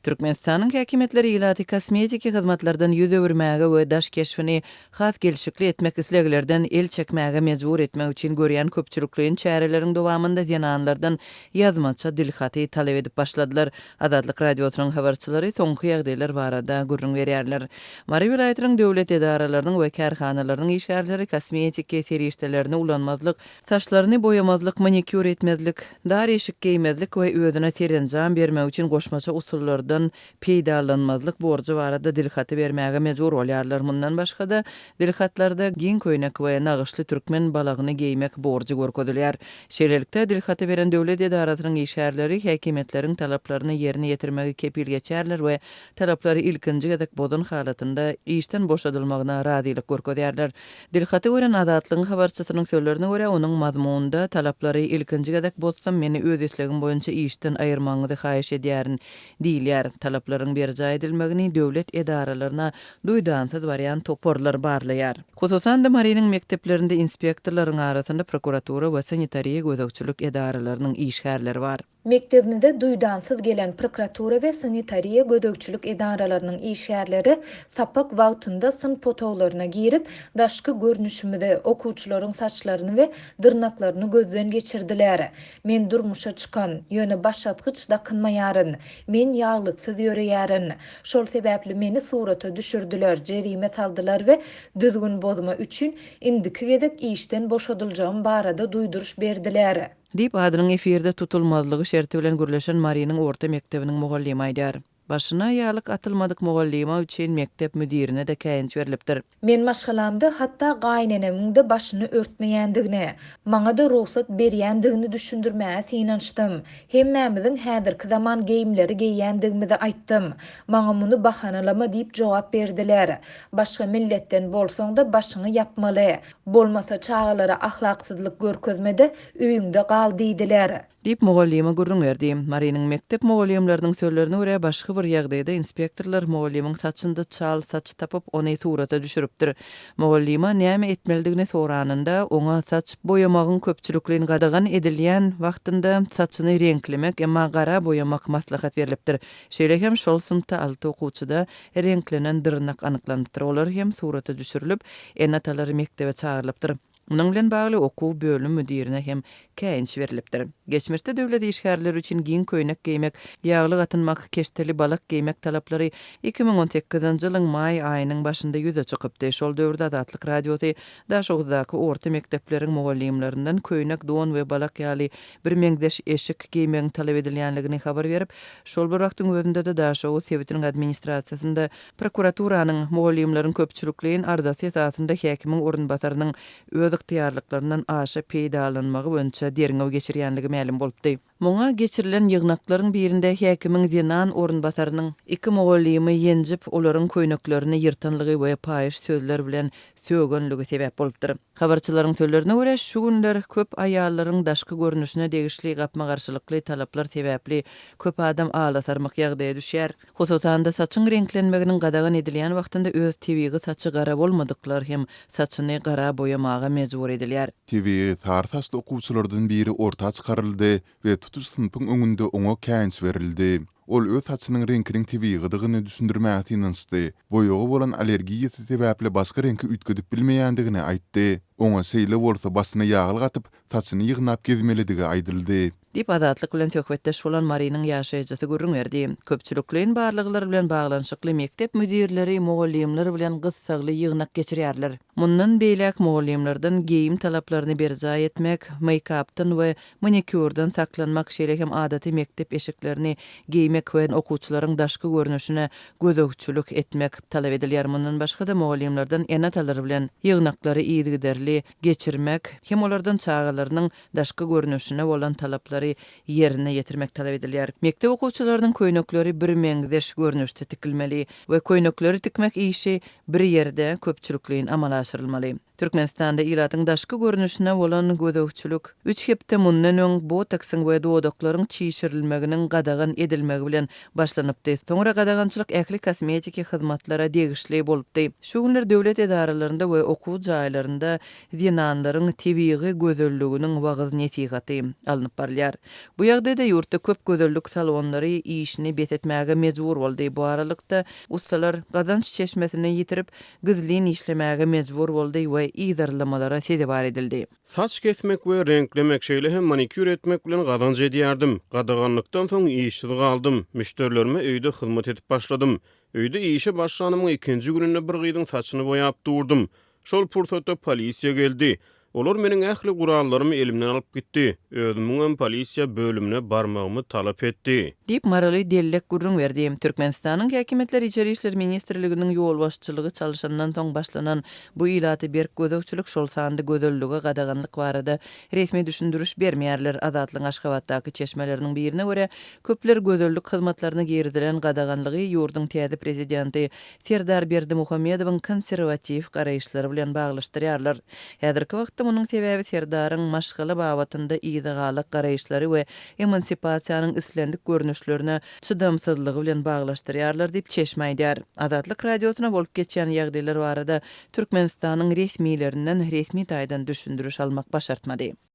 Türkmenistanyň häkimiýetleri ilaty kosmetiki hyzmatlardan 100 öwürmäge we daş keşbini has gelşikli etmek isleglerden el çekmäge mejbur etmek üçin görýän köpçülikleýin çäreleriň dowamynda zenanlardan ýazmaça dilhaty talap edip başladylar. Azatlyk Radiosynyň habarçylary soňky ýagdaýlar barada gürrüň berýärler. Mary welaýatynyň döwlet edaralarynyň we kärhanalarynyň işgärleri kosmetiki serişdelerini ulanmazlyk, saçlaryny boýamazlyk, manikýur etmezlik, dar eşik geýmezlik we özüne serenjam bermek üçin goşmaça usullardan peýdalanmazlyk borjy barada dilhaty bermäge mejbur bolýarlar. Mundan başga-da, dilhatlarda giň köýnek we nagyşly türkmen balagyny geýmek borjy görkezilýär. Şeýlelikde, dilhaty beren döwlet edarasynyň işgärleri häkimiýetleriň talaplaryny ýerine ýetirmegi kepil geçýärler we talaplary ilkinji gezek bozan halatynda işden boşadylmagyna razylyk görkezýärler. Dilhaty gören Azatlygyň habarçysynyň sözlerine görä, onuň mazmunynda talaplary ilkinji gezek bozsam, meni öz islegim boýunça işden aýyrmagyňyzy haýyş edýärin diýilýär. Talaplaryň berjaý edilmegini döwlet edaralaryna duýdansyz barýan toparlar barlaýar. Hususan-da, Marynyň mekdeplerinde inspektorlaryň arasynda prokuratura we sanitariýa gözegçilik edaralarynyň işgärleri bar. Mekdebimize duýdansyz gelen prokuratura we sanitariýa gözegçilik edaralarynyň işgärleri sapak wagtynda synp otaglaryna girip, daşky görnüşimizi, okuwçylaryň saçlaryny we dyrnaklaryny gözden geçirdiler. Men durmuşa çykan, ýöne başatgyç dakynmaýaryn. Men ýaglyksyz ýöreýärin. Şol sebäpli meni surata düşürdiler, jerime saldylar we düzgün bozma üçin indiki gezek işden boşadyljagym barada duýduryş berdiler. Diýip, adynyň efirde tutulmazlygy şerti bilen gürleşen Marynyň orta mekdebiniň mugallymy aýdýar. Başyna ýaglyk atylmadyk mugallyma üçin mekdep müdirine-de käýinç berlipdir. Men maşgalamda hatda gaýynenemiň-de başyny örtmeýändigini, maňa-da rugsat berýändigini düşündirmäge synanyşdym. Hemmämiziň häzirki zaman geýimleri geýýändigimizi aýtdym. Maňa muny bahanalama diýip jogap berdiler. Başga milletden bolsaň-da başyňy ýapmaly. Bolmasa çagalara ahlaksyzlyk görkezme-de, öýüňde gal diýdiler. Diýip, mugallyma gürrüň berdi. Marynyň mekdep mugallymlarynyň sözlerine görä, başga bir ýagdaýda inspektorlar mugallymyň saçynda çal saç tapyp, ony surata düşüripdir. Mugallyma näme etmelidigini soranynda, oňa saç boýamagyň köpçülikleýin gadagan edilýän wagtynda saçyny reňklemek, emma gara boýamak maslahat berlipdir. Şeýle hem şol synpda alty okuwçyda reňklenen dyrnak anyklanypdyr. Olar hem surata düşürilip, ene-atalary mekdebe çagyrylypdyr. Munuň bilen bagly okuw bölüm müdirine hem käýinç berlipdir. Geçmişde döwlet işgärleri üçin giň köýnek geýmek, ýaglyk atynmak, keşdeli balak geýmek talaplary 2018-nji ýylyň maý aýynyň başynda ýüze çykypdy. Şol döwürde Azatlyk Radiosy Daşoguzdaky orta mekdepleriň mugallymlaryndan köýnek, don we balak ýaly birmeňzeş eşik geýmegiň talap edilýänligini habar berip, şol bir wagtyň özünde-de Daşoguz sebitiniň administrasiýasynda Prokuraturanyň, mugallymlaryň köpçülikleýin arzasy esasynda häkimiň orunbasarynyň öz ygtyýarlyklaryndan aşa peýdalanmagy boýunça derňew geçirýänligi mälim bolupdy. Muňa geçirilen ýygnaklaryň birinde häkimiň zenan orunbasarynyň iki mugallymy ýenjip, olaryň köýneklerini ýyrtanlygy we paýyş sözler bilen sögenligi sebäp bolupdyr. Habarçylaryň sözlerine görä, şu günler köp aýallaryň daşky görnüşine degişli gapma-garşylykly talaplar sebäpli köp adam alasarmyk ýagdaýa düşýär. Hususan-da, saçyň reňklenmeginiň gadagan edilýän wagtynda öz tebigy saçy gara bolmadyklar hem saçyny gara boýamaga mejbur edilýär. Tebigy sary saçly okuwçylardan biri orta çykaryldy we tutuş synpyň öňünde oňa käýinç berildi. Ol öz saçynyň reňkiniň tebigydygyny düşündirmäge synanyşdy, boýaga bolan allergiýasy sebäpli başga reňke üýtgedip bilmeýändigini aýtdy. Oňa şeýle bolsa başyna ýaglyk atyp, saçyny ýygnap gezmelidigi aýdyldy. Diýip, Azatlyk bilen söhbetdeş bolan Marynyň ýaşaýjysy gürrüň berdi. Köpçülikleýin barlaglar bilen baglanyşykly mekdep müdirleri mugallymlar bilen gyssagly ýygnak geçirýärler. Mundan beýläk mugallymlardan geýim talaplaryny berjaý etmek, meýkapdan we manikýurdan saklanmak, şeýle hem adaty mekdep eşiklerini geýmek we okuwçylaryň daşky görnüşine gözegçilik etmek talap edilýär. Mundan başga-da, mugallymlardan ene-atalar bilen ýygnaklary yzygiderli geçirmek hem olardan çagalarynyň daşky görnüşine bolan talaplary ýerine ýetirmek talap edilýär. Mekdep okuwçylarynyň köýnekleri birmeňzeş görnüşde tikilmeli we köýnekleri tikmek işi bir ýerde köpçülikleýin amala aşyrylmaly. Türkmenistanda ilatyň daşky görnüşine bolan gözegçilik üç hepde mundan öň botoksyň we dodaklaryň çişirilmeginiň gadagan edilmegi bilen başlanypdy. Soňra gadagançylyk ähli kosmetiki hyzmatlara degişli bolupdy. Şu günler döwlet edaralarynda we okuw jaýlarynda zenanlaryň tebigy gözelliginiň wagyz-nesihaty alnyp barylýar. Bu ýagdaýda ýurtda köp gözellik salonlary işini bes etmäge mejbur boldy. Bu aralykda, ussalar gazanç çeşmesini ýitirip, gizlin işlemäge mejbur boldy we yzarlamalara sezewar edildi. Saç kesmek we reňklemek, şeýle hem manikýur etmek bilen gazanç edýärdim. Gadaganlykdan soň işsiz galdym. Müşderilerime öýde hyzmat edip başladym. Öýde işe başlanymyň ikinji gününde bir gyzyň saçyny boýap durdum. Şol pursatda polisiýa geldi. Olar meniň ähli gurallarymy elimden alyp gitdi. Özümiňem polisiýa bölümine barmagymy talap etdi. Diýip, maryly dellek gürrüň berdi. Türkmenistanyň häkimiýetleri Içeri işler ministrliginiň ýolbaşçylygy çalşandan soň başlanan bu ilaty berk gözegçilik, şol sanda gözellige gadaganlyk barada resmi düşündiriş bermeýärler. Azatlygyň Aşgabatdaky çeşmeleriniň birine görä, köpler gözellik hyzmatlaryna girizilen gadaganlygy ýurduň täze prezidenti Serdar Berdimuhamedowyň konserwatiw garaýyşlary bilen baglaşdyrýarlar. Häzirki wagtda munuň sebäbi Serdaryň maşgala babatynda yzagalak garaýyşlary we emansipasiýanyň islendik görnüşlerine çydamsyzlygy bilen baglaşdyrýarlar diýip, çeşme aýdýar. Azatlyk Radiosyna bolup geçýän ýagdaýlar barada Türkmenistanyň resmilerinden resmi taýdan düşündiriş almak başartmady.